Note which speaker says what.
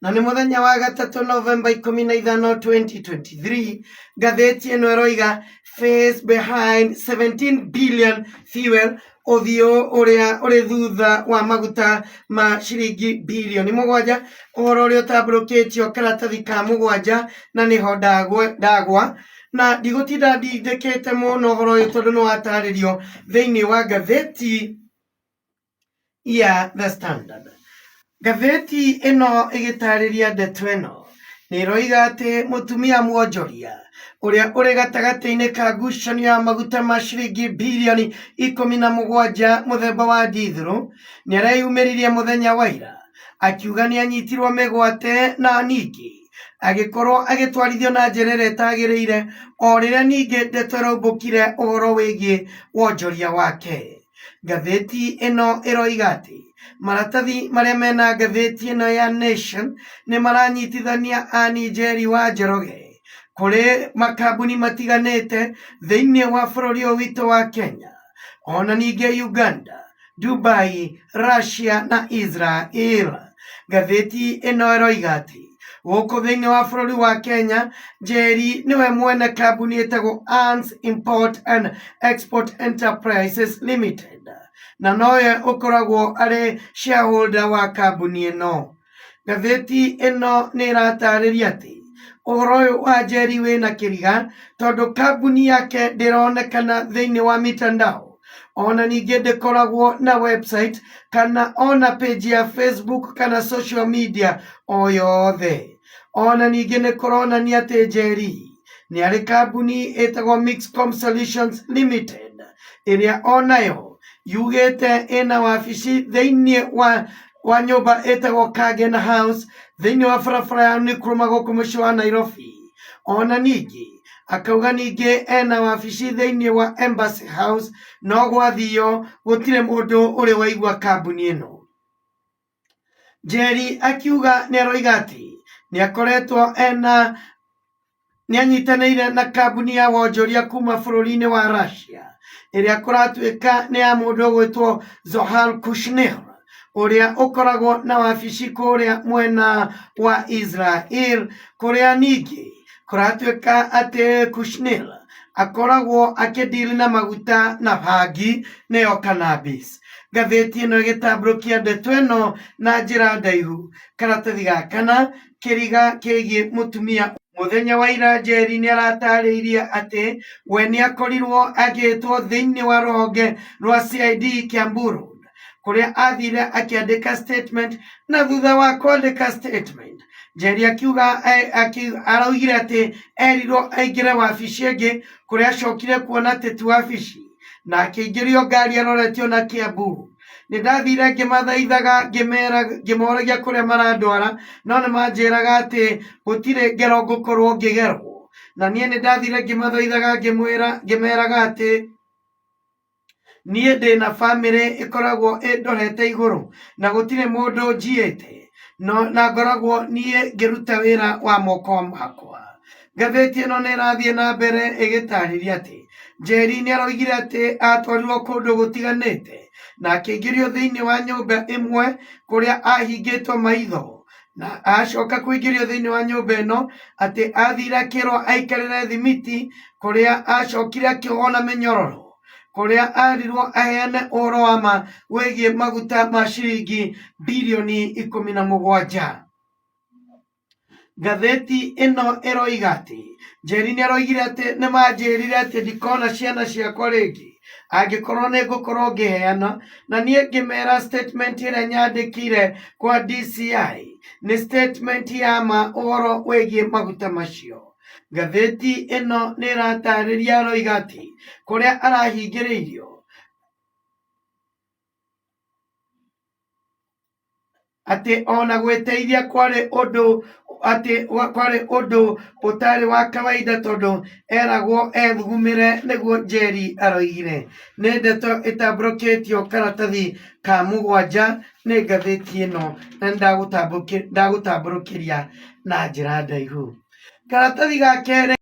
Speaker 1: Na nĩ mũthenya wa gatatũ Novemba 15 2023. Ngathĩti ĩno ĩroiga face behind 17 billion fuel, ũthiũ ũrĩa ũrĩ thutha wa maguta ma ciringi birioni 7, ũhoro ũrĩa ũtambũrũkĩtio karatathi ka 7, na nĩho ndagwa na ndigũtinda ndindĩkĩte mũno ũhoro ũyũ tondũ nĩ watarĩrio thĩinĩ wa ngathĩti ya The Standard. Ngathĩti ĩno ĩgĩtarĩria ndeto ĩno nĩ ĩroiga atĩ mũtumia mwonjoria ũrĩa ũrĩ gatagatĩ-inĩ ka ngucanio ya maguta ma ciringi birioni 17 mũthemba wa ndithũrũ nĩ areyumĩririe mũthenya wa ira akiuga nĩ anyitirwo mĩgwate na ningĩ agĩkorwo agĩtwarithio na njĩra ĩrĩa ĩtagĩrĩire o rĩrĩa ningĩ ndeto ĩraumbũkire ũhoro wĩgiĩ wonjoria wake. Ngathĩti ĩno ĩroiga atĩ maratathi marĩa mena ngathĩti ĩno ya Nation nĩ maranyitithania Ann Njeri wa Njoroge kũrĩ makambuni matiganĩte thĩinĩ wa bũrũri ũyũ witũ wa Kenya, ona ningĩ Uganda, Dubai, Russia na Israel. Ngathĩti ĩno ĩroiga atĩ gũkũ thĩinĩ wa bũrũri wa Kenya, Njeri nĩwe mwene kambuni ĩtagwo Ans Import and Export Enterprises Limited, na nowe ũkoragwo arĩ shareholder wa kambuni ĩno. Ngathĩti ĩno nĩ ĩratarĩria atĩ ũhoro ũyũ wa Njeri wĩna kĩriga tondũ kambuni yake ndĩronekana thĩinĩ wa mitandao, ona ningĩ ndĩkoragwo na website kana ona page ya Facebook kana social media o yothe. Ona ningĩ nĩ kũronania atĩ Njeri nĩ arĩ kambuni ĩtagwo Mixcom Solutions Limited ĩrĩa onayo yugĩte ĩna wabici thĩinĩ wa nyũmba ĩtagwo Kagen House thĩinĩ wa barabara ya Nkrumah gũkũ mũciĩ wa Nairobi. Ona ningĩ akauga ningĩ ena wabici thĩinĩ wa Embassy House, no gwathio gũtirĩ mũndũ ũrĩ waigua kambuni ĩno. Njeri akiuga nĩ aroiga atĩ nĩ akoretwo ena nĩ anyitanĩire na kambuni ya wonjoria kuma bũrũri-inĩ wa Russia ĩrĩa kũratuĩka nĩ ya mũndũ ũgwĩtwo Zohar Kushnir ũrĩa ũkoragwo na wabici kũrĩa mwena wa Israel, kũrĩa ningĩ kũratuĩka atĩ Kushnir akoragwo akĩndiri na maguta na bangi nĩyo cannabis. Ngathĩti ĩno ĩgĩtambũrũkia ndeto ĩno na njĩra ndaihu, karatathi ga kana kĩriga kĩgiĩ mũtumia. Mũthenya wa ira Njeri nĩ aratarĩirie atĩ we nĩ akorirwo agĩtwo thĩinĩ wa rũhonge rwa CID Kiambu Road kũrĩa athire akĩandĩka statement, na thutha wa kwandĩka statement Njeri akiuga araugire atĩ erirwo aingĩre wabici ĩngĩ kũrĩa acokire kuona atĩ ti wabici na akĩingĩrio ngari aroretio na Kiambu. Nĩ ndathire ngĩmathaithaga ngĩmera ngĩmoragia kũrĩa marandwara, no nĩ manjĩraga atĩ gũtirĩ ngero ngũkorwo ngĩgerwo, na niĩ nĩ ndathire ngĩmathaithaga ngĩmwĩra ngĩmeraga atĩ niĩ ndĩna bamĩrĩ ĩkoragwo ĩndorete igũrũ na gũtirĩ mũndũ njiĩte, no na ngoragwo niĩ ngĩruta wĩra wa moko makwa. Ngathĩti ĩno nĩ ĩrathiĩ na mbere ĩgĩtarĩria atĩ Njeri nĩ aroigire atĩ atwarirwo kũndũ gũtiganĩte na akĩingĩrio thĩinĩ wa nyũmba ĩmwe kũrĩa ahingĩtwo maitho, na acoka kũingĩrio thĩinĩ wa nyũmba ĩno atĩ athire akĩrwo aikarĩre thimiti kũrĩa acokire akĩohwo na mĩnyororo kũrĩa arirwo aheane ũhoro wa ma wĩgiĩ maguta ma ciringi birioni 17. Ngathĩti ĩno ĩroiga atĩ Njeri nĩ aroigire atĩ nĩ manjĩrire atĩ ndikona ciana ciakwa rĩngĩ angĩkorwo nĩ ngũkorwo ngĩheana, na niĩ ngĩmera statement ĩrĩa nyandĩkire kwa DCI nĩ statement ya ma ũhoro wĩgiĩ maguta macio. Ngathĩti ĩno nĩ ĩratarĩria aroiga atĩ kũrĩa arahingĩrĩirio atĩ ona gwĩteithia kwarĩ ũndũ atĩ kwarĩ ũndũ ũtarĩ wa kawaida tondũ eragwo ethugumĩre nĩguo Njeri aroigire. Nĩ ndeto ĩtambũrũkĩtio karatathi ka 7 nĩ ngathĩti ĩno na nĩ ndagũtambũrũkĩria na njĩra ndaihu. Karatathi ga kerĩ.